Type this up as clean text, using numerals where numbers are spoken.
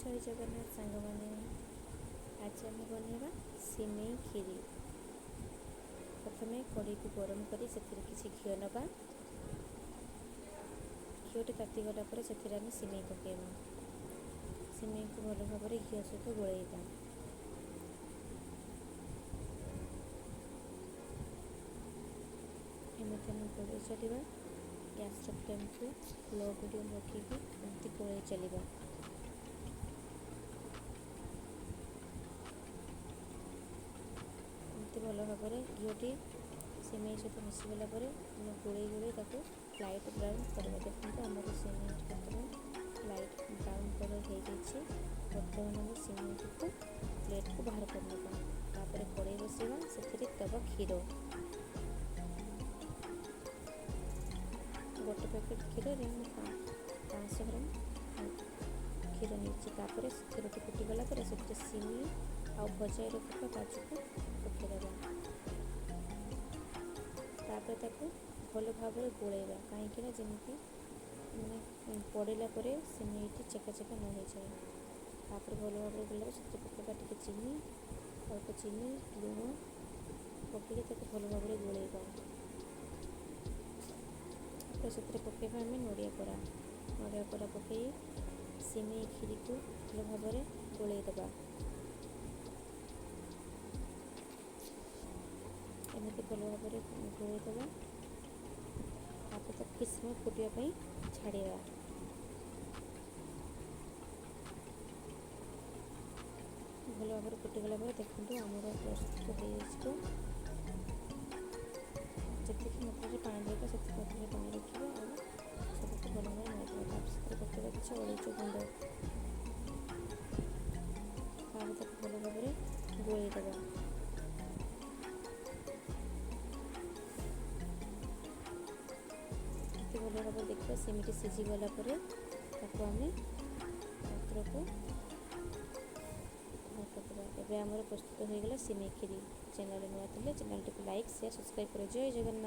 ଜୟ ଜଗନ୍ନାଥ ସାଙ୍ଗମାନେ, ଆଜି ଆମେ ବନେଇବା ସିମେଇ କ୍ଷୀରି। ପ୍ରଥମେ କଢ଼େଇକୁ ଗରମ କରି ସେଥିରେ କିଛି ଘିଅ ନେବା। ଘିଅଟି ତାତିଗଲା ପରେ ସେଥିରେ ଆମେ ସିମେଇ ପକାଇବା। ସିମେଇକୁ ଭଲ ଭାବରେ ଘିଅ ସହିତ ଗୋଳେଇବା। ଏମିତି ଆମେ ଗୋଳେଇ ଚାଲିବା। ଗ୍ୟାସ୍ର ଫ୍ଲେମ୍କୁ ଲୋ ମିଡ଼ିୟମ୍ ରଖିକି ଏମିତି ଗୋଳେଇ ଚାଲିବା। ଏମିତି ଭଲ ଭାବରେ ଘିଅଟି ସିମେଇ ସହିତ ମିଶିଗଲା ପରେ ଆମେ ଗୋଳେଇ ଗୋଳେଇ ତାକୁ ଲାଇଟ୍ ବ୍ରାଉନ୍ କରିବା। ଦେଖନ୍ତୁ, ଆମର ସିମେଇଟି ବର୍ତ୍ତମାନ ଲାଇଟ୍ ବ୍ରାଉନ୍ କଲର୍ ହେଇଯାଇଛି। ବର୍ତ୍ତମାନ ଆମେ ସିମେଇଟିକୁ ପ୍ଲେଟ୍କୁ ବାହାର କରିନେବା। ତାପରେ କଢ଼େଇ ବସେଇବା, ସେଥିରେ ଦେବା କ୍ଷୀର। ଗୋଟେ ପ୍ୟାକେଟ୍ କ୍ଷୀରରେ ମୁଁ 500 ଗ୍ରାମ କ୍ଷୀର ନେଇଛି। ତାପରେ କ୍ଷୀରଟି ଫୁଟିଗଲା ପରେ ସେଥିରେ ସିମେଇ ଆଉ ଭଜା ରଖିଥିବା କାଜୁକୁ ପକାଇଦେବା। ତାପରେ ତାକୁ ଭଲ ଭାବରେ ଗୋଳେଇବା, କାହିଁକିନା ଯେମିତି ମାନେ ପଡ଼ିଲା ପରେ ସିମେଇଟି ଚେକା ଚେକା ନ ହେଇଯାଏ। ତାପରେ ଭଲ ଭାବରେ ଗୋଳେଇବା। ସେଥିରେ ପକାଇବା ଟିକେ ଚିନି, ଅଳ୍ପ ଚିନି, ଲୁଣ ପକାଇକି ତାକୁ ଭଲ ଭାବରେ ଗୋଳେଇବା। ତାପରେ ସେଥିରେ ପକାଇବା ଆମେ ନଡ଼ିଆ କୋରା। ନଡ଼ିଆ କୋରା ପକାଇ ସିମେଇ କ୍ଷୀରିକୁ ଭଲ ଭାବରେ ଗୋଳେଇ ଦେବା। ଏମିତି ଭଲ ଭାବରେ ଗୋଳେଇ ଦେବା। ତାପରେ ତାକୁ କିଛି ସମୟ ଫୁଟିବା ପାଇଁ ଛାଡ଼ିବା। ଭଲ ଭାବରେ ଫୁଟିଗଲା ପରେ ଦେଖନ୍ତୁ, ଆମର ପ୍ରସ୍ତୁତ ହେଇଯିବ। ଯେତିକି ମାତ୍ରାରେ ପାଣି ଦରକାର ସେତିକି ମାତ୍ରାରେ ପାଣି ରଖିବା ଆଉ ସବୁକୁ ଭଲ ଭାବରେ ମିଳାଇଦେବା। ତାପରେ ସେଥିରେ ପକାଇବା କିଛି ଅଳେଇଚ ଗୁଣ୍ଡ। ତାପରେ ତାକୁ ଭଲ ଭାବରେ ଗୋଳେଇ ଦେବା। ଏମିତି ଭଲ ଭାବରେ ଦେଖିବା, ସେମିତି ସିଝିଗଲା ପରେ ତାକୁ ଆମେ ପାତ୍ରକୁ ବାହାର କରିଦେବା। ଏବେ ଆମର ପ୍ରସ୍ତୁତ ହୋଇଗଲା ସିମେଇ କ୍ଷୀରି। ଚ୍ୟାନେଲରେ ନୂଆ ଥିଲେ ଚ୍ୟାନେଲଟିକୁ ଲାଇକ୍, ସେୟାର, ସବସ୍କ୍ରାଇବ୍ କରିବେ। ଜୟ ଜଗନ୍ନାଥ।